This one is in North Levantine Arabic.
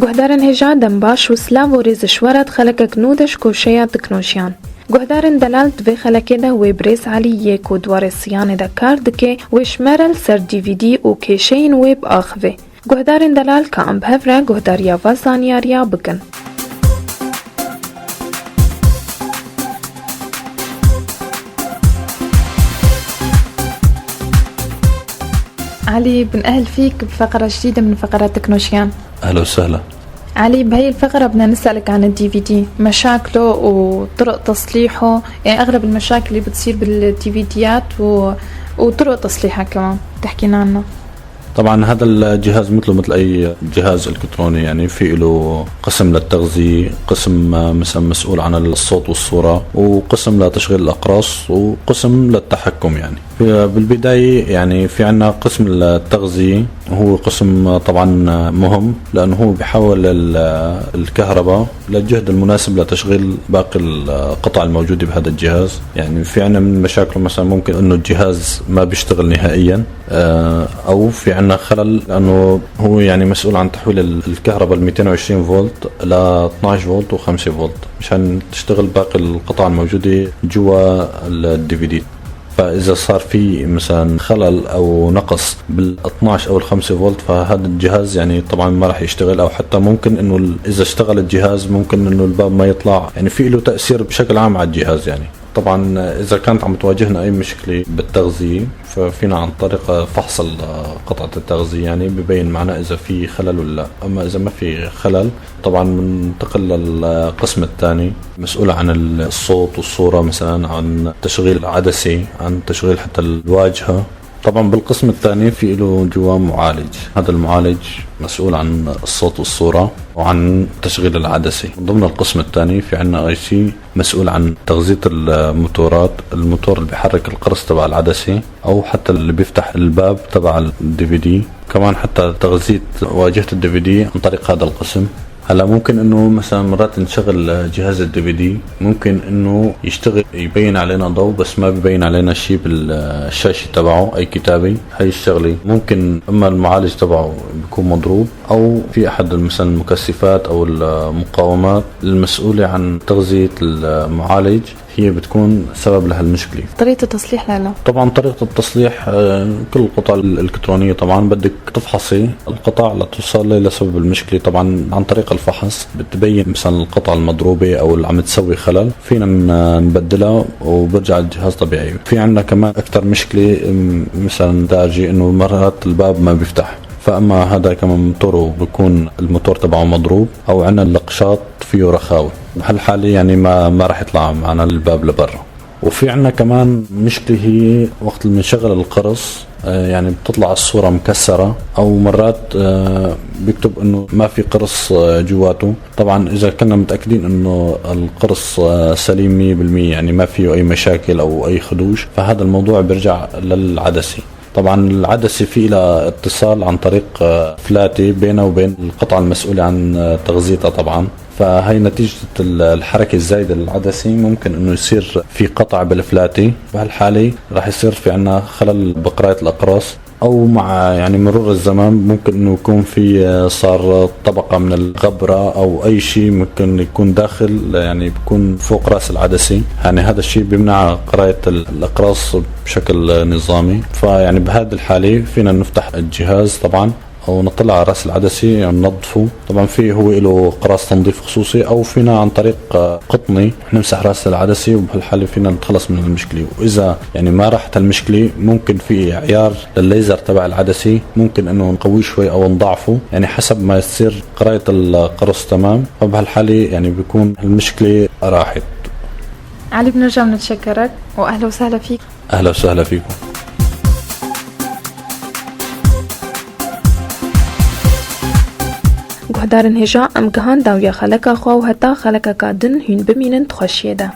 Guhdarên hêja dem baş û silav û rêz ji we re di xelekek nû de ji koşeya teknojiyan. Guhdarên delal di vê xelekê de wê birêz Elî yê ku di warê siyanê de kar dike wê ji me re li ser DVD û kêşeyên wê biaxive. Guhdarên delal ka em bi hev re guhdariya va zanyariya bikin. علي بنأهل فيك بفقرة جديدة من فقرات تكنوشيان. اهلا وسهلا. علي، بهي الفقرة بدنا نسألك عن ال DVD، مشاكله وطرق تصليحه، يعني أغلب المشاكل اللي بتصير بال DVD يات وطرق تصليحها كمان تحكينا عنه. طبعا هذا الجهاز مثله مثل اي جهاز الكتروني، يعني في له قسم للتغذيه، قسم مثلا مسؤول عن الصوت والصوره، وقسم لتشغيل الاقراص، وقسم للتحكم. يعني بالبدايه يعني في عندنا قسم التغذيه، هو قسم طبعا مهم لانه هو بيحول الكهرباء للجهد المناسب لتشغيل باقي القطع الموجوده بهذا الجهاز. يعني في عندنا من مشاكله مثلا ممكن انه الجهاز ما بيشتغل نهائيا، او في عندنا خلل لانه هو يعني مسؤول عن تحويل الكهرباء ال 220 فولت ل 12 فولت و5 فولت مشان تشتغل باقي القطع الموجوده جوا ال DVD. فاذا صار في مثلا خلل او نقص بال 12 او ال 5 فولت فهذا الجهاز يعني طبعا ما راح يشتغل، او حتى ممكن انه اذا اشتغل الجهاز ممكن انه الباب ما يطلع، يعني في له تاثير بشكل عام على الجهاز. يعني طبعا اذا كانت عم تواجهنا اي مشكله بالتغذيه ففينا عن طريق فحص قطعه التغذيه يعني ببين معنا اذا في خلل ولا لا. اما اذا ما في خلل طبعا بننتقل للقسم الثاني مسؤول عن الصوت والصوره، مثلا عن تشغيل العدسه، عن تشغيل حتى الواجهه. طبعا بالقسم الثاني في له جوا معالج، هذا المعالج مسؤول عن الصوت والصورة وعن تشغيل العدسة. من ضمن القسم الثاني في عنا IC مسؤول عن تغذية الموتورات، الموتور اللي بيحرك القرص تبع العدسة او حتى اللي بيفتح الباب تبع ال DVD، كمان حتى تغذية واجهة ال DVD عن طريق هذا القسم. هلا ممكن انه مثلا مرات نشغل جهاز ال DVD ممكن انه يشتغل يبين علينا ضوء بس ما ببين علينا شيء بالشاشه تبعه اي كتابه. هي الشغله ممكن اما المعالج تبعه بيكون مضروب او في احد مثلا المكثفات او المقاومات المسؤوله عن تغذيه المعالج هي بتكون سبب لهالمشكله. طريقه التصليح لا طبعا طريقه التصليح، كل القطع الالكترونيه طبعا بدك تفحصي القطع لتوصلي لسبب المشكله. طبعا عن طريق الفحص بتبين مثلا القطعه المضروبه او اللي عم تسوي خلل، فينا نبدلها وبرجع الجهاز طبيعي. في عندنا كمان اكثر مشكله مثلا دارجه انه مرات الباب ما بيفتح، فاما هذا كمان موتوره بيكون الموتور تبعه مضروب او عندنا القشاط فيه رخاوه، بهالحاله يعني ما راح يطلع معنا الباب لبرا. وفي عندنا كمان مشكله هي وقت اللي بنشغل القرص، يعني بتطلع الصوره مكسره او مرات بيكتب انه ما في قرص جواته. طبعا اذا كنا متاكدين انه القرص سليم 100%، يعني ما فيه اي مشاكل او اي خدوش، فهذا الموضوع بيرجع للعدسه. طبعا العدسه في لها اتصال عن طريق فلاتي بينها وبين القطعه المسؤوله عن تغذيتها. طبعا فهي نتيجة الحركة الزايدة للعدسة ممكن انه يصير في قطع بالفلاتي، بهالحالة راح يصير في عنا خلل بقراءة الأقراص، او مع يعني مرور الزمان ممكن انه يكون في صار طبقة من الغبرة او اي شيء ممكن يكون داخل، يعني بيكون فوق راس العدسة، يعني هذا الشيء بيمنع قراءة الاقراص بشكل نظامي. فيعني بهذه الحالة فينا نفتح الجهاز طبعا او نطلع على راس العدسه يعني ننظفه، طبعا في هو له قراص تنظيف خصوصي، او فينا عن طريق قطني نمسح راس العدسه، وبهالحاله فينا نتخلص من المشكله. واذا يعني ما راحت المشكله ممكن في عيار للليزر تبع العدسه ممكن انه نقويه شوي او نضعفه، يعني حسب ما يصير قرايه القرص تمام، فبهالحاله يعني بيكون المشكله راحت. علي بنرجع بنتشكرك واهلا وسهلا فيك. اهلا وسهلا فيكم. Guhdarên hêja em gihan dawiya xeleka xwe û heta xelekeka din hûn bimînin di xweşiyê de.